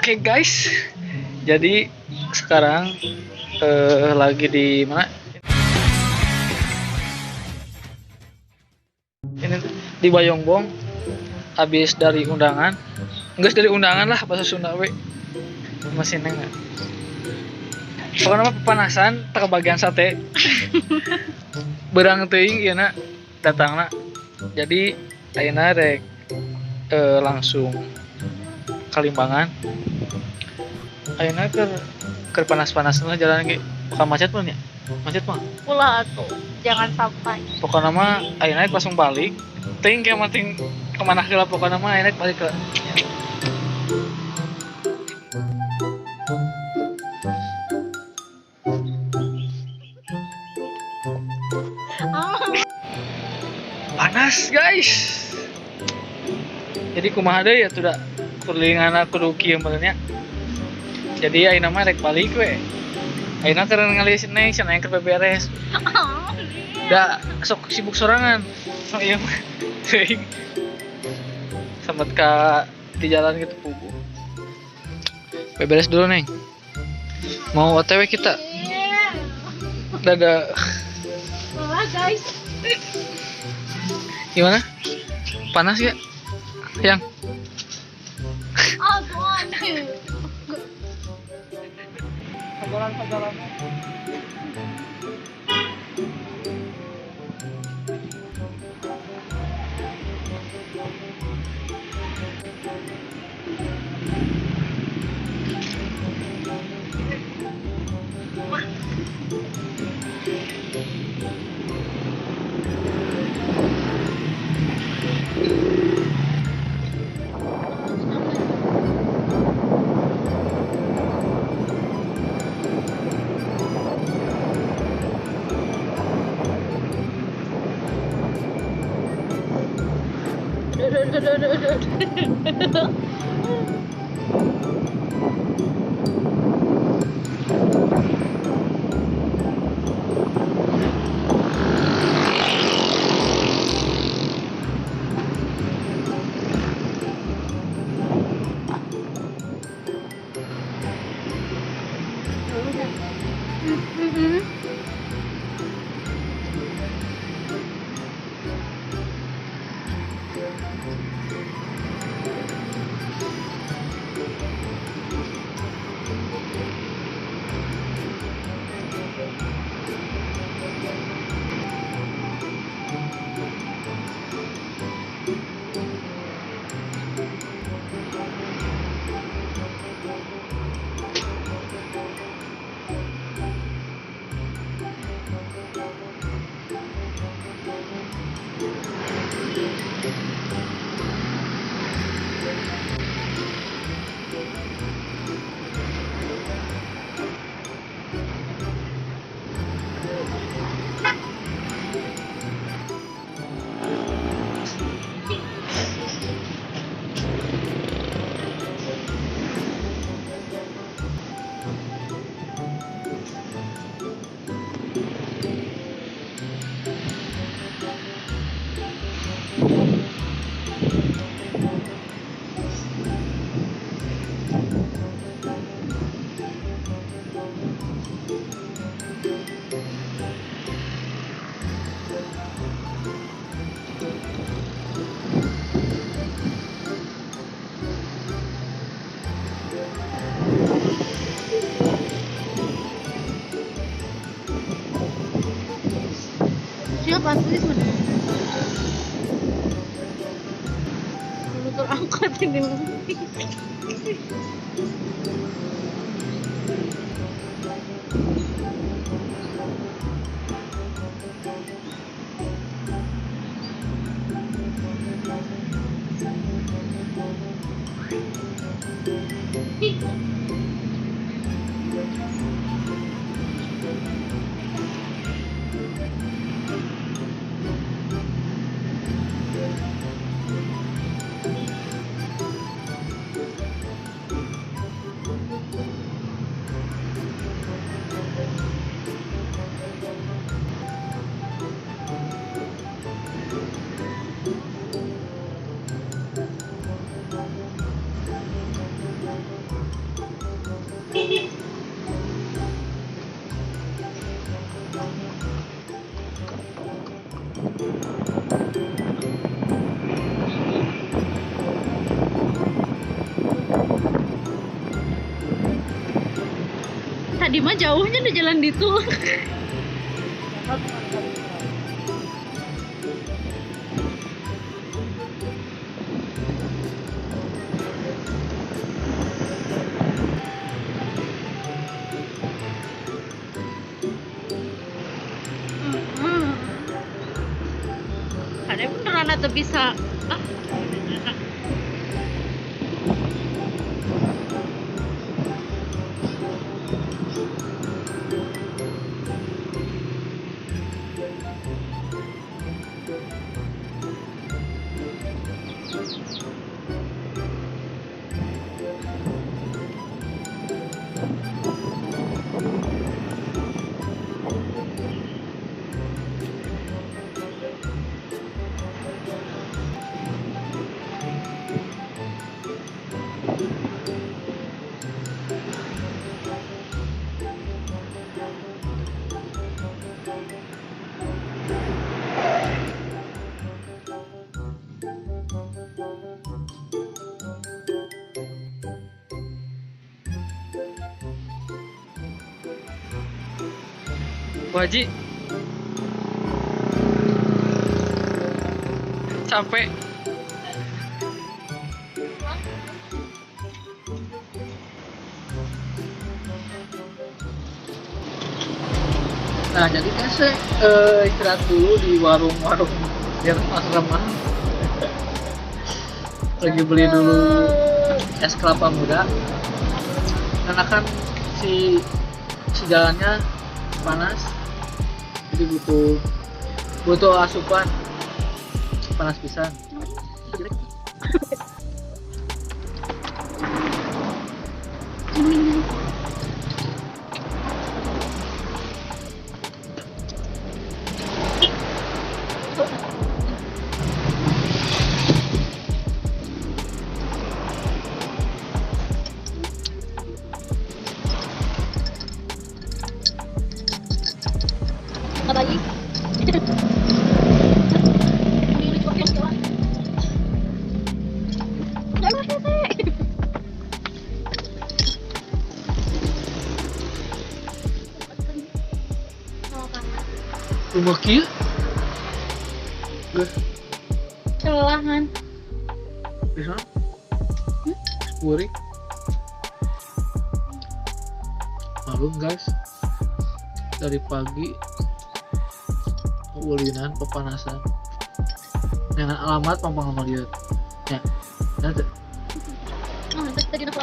Oke guys, jadi sekarang lagi di mana? Ini di Bayongbong, habis dari undangan. Enggak dari undangan lah, bahasa Sunda we. Masih neng. Pokoknya mah pepanasan, tak kebagian sate. Berang teuing ieu na datangna. Jadi ayeuna rek langsung kalimbangan. Ayeuna keur panas-panasna jalan ge bakal macet pun ya? Macet mah? Ulah atuh, jangan sampai. Pokoknya mah ayeuna langsung balik. Teuing ke mating kemana heula pokoknya mah ayeuna balik ke. Panas guys. Jadi kumaha deui atuh da kurlingana kudu kieu meureun. Jadi ayeuna mah rek balik we. Ayeuna keur ngalis neng cenah keur beberes. Da sok sibuk sorangan. Sok ieu mah. Teuing. Sempat ka di jalan gitu pugu. Beberes dulu neng. Mau OTW kita. Dadah. Lelah guys. Gimana? Panas gak? Yang? Aduh. Jalan-jalan. Siapa sih sebenarnya? Motor angkot ini. Tadi mah jauhnya udah jalan di tuh. Ada beneran atau bisa? Ah. Bu Haji capek. Nah, jadi kan saya istirahat dulu di warung-warung yang remah-remah. Lagi beli dulu es kelapa muda. Karena kan si jalannya panas, jadi butuh asupan panas pisan. Lagi. Rumah kia? Kelelahan. Bisa? Sepuri. Malum guys, dari pagi ulinan pepanasan dengan alamat pampang lihat ya nanti. Oh, tadi aku